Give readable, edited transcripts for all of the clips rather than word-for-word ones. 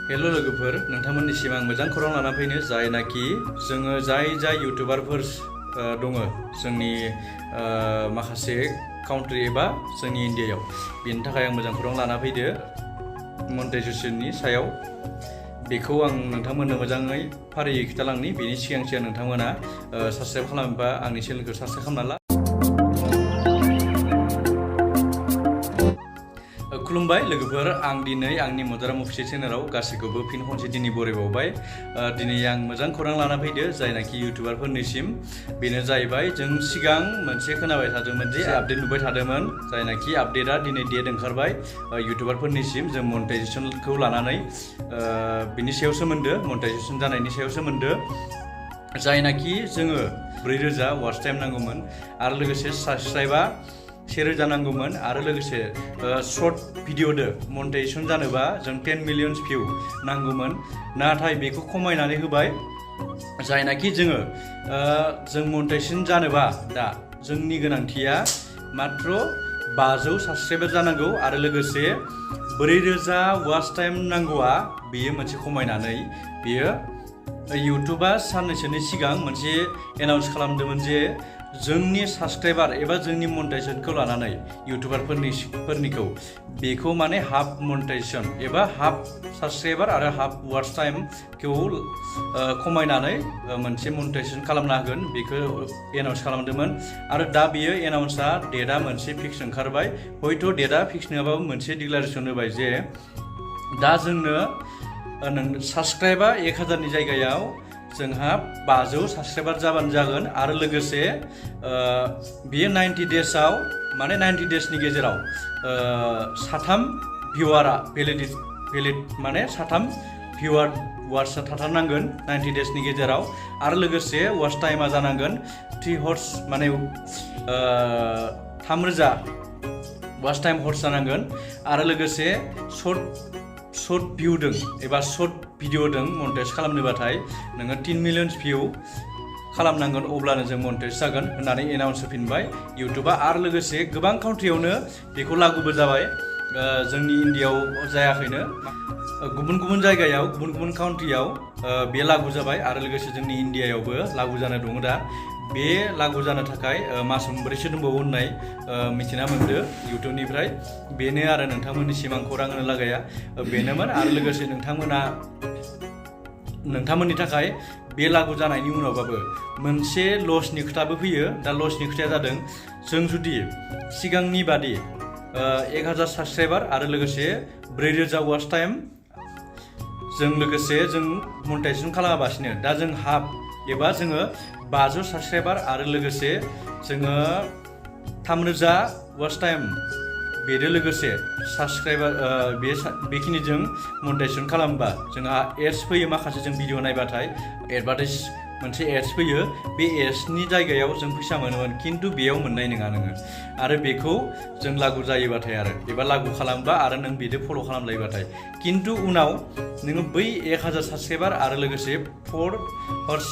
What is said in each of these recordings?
Hello लोगोफोर नोंथांमोननिसिम आं मोजां खौरां लाना फैनो जायनाखि जोङो जाय इउटिउबारफोर दङ जोंनि माखासे काउन्ट्रि एबा जोंनि इन्डियायाव बेनि थाखाय आं मोजां खौरां लाना फैदो मनेटाइजेशननि सायाव बेखौ आं नोंथांमोननो मोजाङै फारियै खिथालांनि बेनि सिगां नोंथांमोना साबस्क्राइब खालामोबा आंनि चेनेलखौ साबस्क्राइब खालामना ला। खुलुमबाय लोगोफोर आं दिनै आंनि मदाराम अफिसियेल चेनेलाव गासैखौबो फिन खनसे दिनै बरायबावबाय। दिनै आं मोजां खौरां लाना फैदो जायनाखि इउटिउबारफोरनिसिम बेनो जाहैबाय जों सिगां मोनसे खोनाबाय थादोंमोन जे आपडेट नुबाय थादोंमोन जायनाखि आपडेटआ दिनै डेट ओंखारबाय इउटिउबारफोरनिसिम जों मनेटाइजेशनखौ लानानै बिनि सायाव सोमोन्दो मनेटाइजेशन जानायनि सायाव सोमोन्दो जायनाखि जोङो 4000 वाच टाइम नांगौमोन आरो लोगोसे साबस्क्राइबा 1000 नांगौमोन आरो लोगोसे शर्ट भिडिअ'दो मनेटाइजेशन जानोबा जों 10 मिलियन भिउ नांगौमोन नाथाय बेखौ खमायनानै होबाय जायनाखि जों मनेटाइजेशन जानोबा दा जोंनि गोनांथिया मात्र 500 साबस्क्राइबार जानांगौ आरो लोगोसे 4000 वाच टाइम नांगौआ बेयो मोनसे खमायनानै बेयो इउटिउबा साननैसोनि सिगां मोनसे एनाउन्स खालामदोंमोन जे जोंनि साबस्क्राइबार एबा जोंनि मनेटाइजेशनखौ लानानै इउटिउबारफोरनिखौ बेखौ माने हाफ मनेटाइजेशन एबा हाफ साबस्क्राइबार आरो हाफ वाच टाइमखौ खमायनानै मोनसे मनेटाइजेशन खालामनो हागोन बेखौ एनाउन्स खालामदोंमोन आरो दा बेयो एनाउन्सआ डेटआ मोनसे फिक्स ओंखारबाय हयथ' डेटआ फिक्स नङाबाबो मोनसे डिक्लारेसन होबाय जे दा जोंनो साबस्क्राइबा 1000नि जायगायाव जोंहा 500 साबस्क्राइबार जाबानो जागोन आरो लोगोसे बेयो 90 डेजआव माने 90 डेजनि गेजेराव साथाम भिउआरा भेलिड माने साथाम भिउआर वाट्सआ थाथारनांगोन 90 डेजनि गेजेराव आरो लोगोसे वाच टाइमा जानांगोन 3 हर्स माने 3000 वाच टाइम हर्स जानांगोन आरो लोगोसे शर्ट भिउ दों एबा शर्ट भिडिअ दों मनेटाइज खालामनोबाथाय नोङो 3 मिलियन भिउ खालामनांगोन अब्लानो जों मनेटाइज जागोन होननानै एनाउन्स होफिनबाय इउटिउबा आरो लोगोसे गोबां काउन्ट्रियावनो बेखौ लागुबो जाबाय जोंनि इन्डियायाव जायाखैनो गुबुन जायगायाव गुबुन काउन्ट्रियाव बे लागु जाबाय आरो लोगोसे जोंनि इन्डियायावबो लागु जाना दङ दा बे लागु जानो थाखाय मास मोनब्रैसो दंबावो होननाय मिथिना मोनदो इउटिउबनिफ्राय बेनो आरो नोंथांमोननिसिम आं खौरां होनो लागाया बेनोमोन आरो लोगोसे नोंथांमोननि थाखाय बे लागु जानायनि उनावबाबो मोनसे लसनि खोथाबो फैयो दा लसनि खोथाया जादों जों जुदि सिगांनि बादि 1000 साबस्क्राइबार आरो लोगोसे 4000 वाच टाइम जों लोगोसे जों मनेटाइजेशन खालामाबासिनो दा जों हाफ एबा जोङो 500 साबस्क्राइबार आरो लोगोसे जोङो 3000 वाच टाइम बेजों लोगोसे साबस्क्राइबार बेखिनिजों मनेटाइजेशन खालामबा जोंहा एड्स फैयो माखासे जों भिडिअ नायबाथाय एडभार्टाइज मोनसे एड्स फैयो बे एड्सनि जायगायाव जों फैसा मोनोमोन खिन्थु बेयाव मोननाय नङा नोङो आरो बेखौ जों लागु जायोबाथाय आरो एबा लागु खालामबा आरो नों बेजों फल' खालामलायोबाथाय खिन्थु उनाव नोङो बै 1000 साबस्क्राइबार आरो लोगोसे 4 हर्स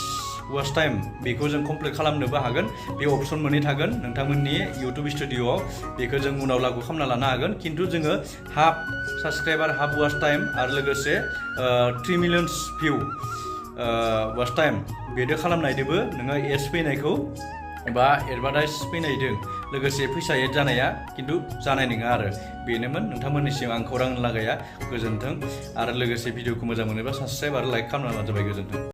वाच टाइम बेखौ जों कमप्लिट खालामनोबो हागोन बे अपसन मोननै थागोन नोंथांमोननि इउटिउब स्टुडिअ'आव बेखौ जों उनाव लागु खालामना लानो हागोन खिन्थु जोङो half subscriber half watch time आरो लोगोसे 3 मिलियन भिउ वाच टाइम बेदो खालामनायदोबो नोङो एड्स फैनायखौ एबा एडभार्टाइज फैनायदों लोगोसे फैसा एड जानाया खिन्थु जानाय नङा आरो बेनोमोन नोंथांमोननिसिम आं खौरां होनो लागाया गोजोन्थों आरो लोगोसे भिडिअखौ मोजां मोनोबा साबस्क्राइब आरो लाइक खालामना जाबाय गोजोन्थों।